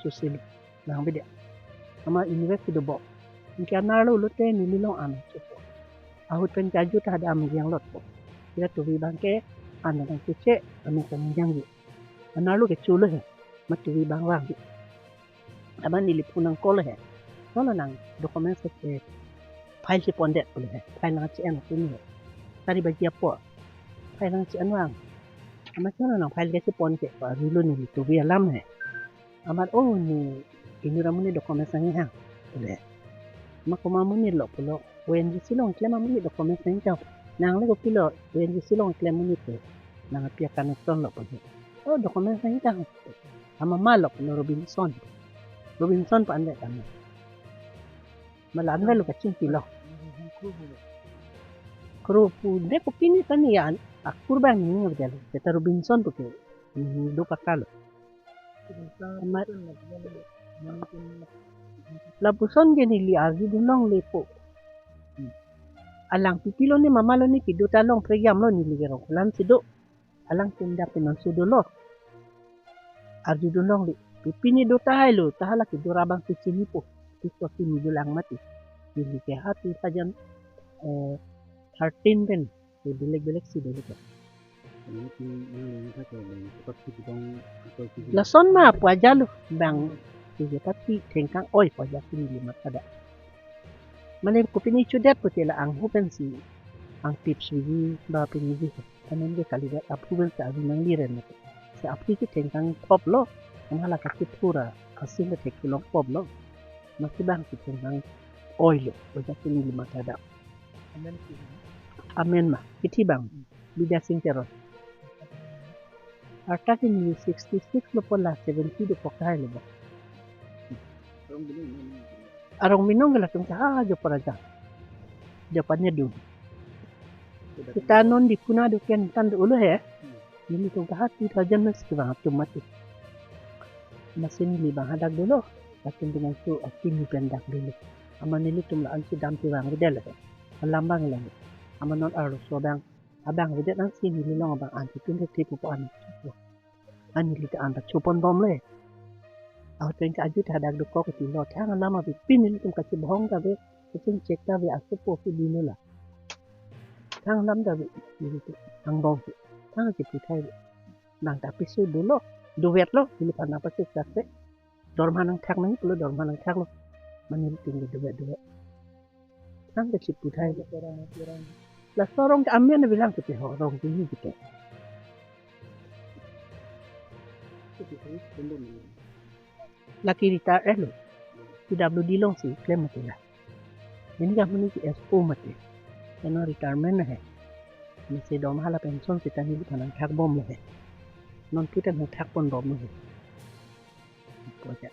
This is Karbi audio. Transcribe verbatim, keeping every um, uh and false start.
Tusilo. Nang bede. Ama invest do bo. Anke anerlo lote neli long an chopo. Ahut pen kaju ta ada amjang lotpo. Kira tuvi abang ke an nang keche, ami ta amjang ji. Anerlo kecho lo he. Ma tuvi abang vang ji. Aban neli phone nang call he. Nono nang document se ke file si pondet pulo he. File nang che-en pulo he. Sari baji apor. File nang che-en vang. Ama chono nang file ke si pon ke pa rilo neli tuvi alam he. Amat oh ni inut amonit document nangji hang. Pulo he. Ma komat amonit lo pulo. O N G C along klem amonit document nangji hang. Nang le kopilo O N G C along klem amonit ke. Nang api a-connection lo pulo. Oh, document nangji hang. Ama ma lo pulo, Robinson. Robinson pa anvet kami. Ma la anvet lo kachingki lo. Kru pu de kopine tani an. Akur abang ni nang jalo. Seta Robinson pu ke. Hmm, do pakalo. Amat lapuson ke neli arjudun longle po. Alang pipilo ne mama lo ne kedo ta long prekjam lo neli ke Rongkhulan si do. Alangtum dak pen non sudo lo. Arjudun longle. Pipine do tahai lo, ta hala kedo ra abang si chinipo. Piso chini dolang mati. Neli ke ha two thousand, eh, thirteen pen. Ke belek belek si dolo ke. Ini si yang ini saja, yang seperti bidang atau si bidang. Lason ma pu aja lo abang. Sige tapi thengkang oi pu aja si neli mathada. Mane kopine chodet pute la anghu pensi angtip suji ba penji. Amen ke kalidet aphu pensi avi nangli ren nate. Si aphu si thengkang thop lo. An hala kachithura asin le thek long pop lo. Masi abang si thengkang oi lo. Ojak si neli mathada. Amen si. Amen ma. Kithi abang. Bidya Sing Teron. Arta ke neli sixty six lo po la seventy do pok tahai lo ba. Arong binong ke latum ta ha jo para ja. Jo panya dun. Kita non di puna do ken tan do ulo he. Nelitum ta ha two thousand mas ke bang atum mati. Masi neli bang hadak dolo. Latum dengan su akim ni pen dak dolo. Ama nelitum la ansi dam ti bang bidel he. Alam bang lang. Ama non arloso abang. Abang bidel ansi neli long abang ansi tun thek pupo an. An neli ta an ta chopon bom le. Ahut pen kaju ta dak dokok ti lo. Thang alam abi pin nelitum kachibhong ta ave. Kachingchek ta ave asopo si dino la. Thang alam ta ave. Nelitum angbong si. Thang si puthai ave. Nang ta piso dolo. Dovet lo. Neli pan nang pasik sase. Dorma nangthak nang pulo dorma nangthak lo. Mane nelitum ke dovet dovet. Thang ke si puthai. Laso arong ke amen bilang ke ho arong ke ni ke. Lake retire lo. P W D along si klem mati la. Ini ke amonit ke S O mati. Kena retirement he. Masi dorma hala pension si tani di panang thak bom lo he. Non putan nangthak pon bom lo he. Pu aja.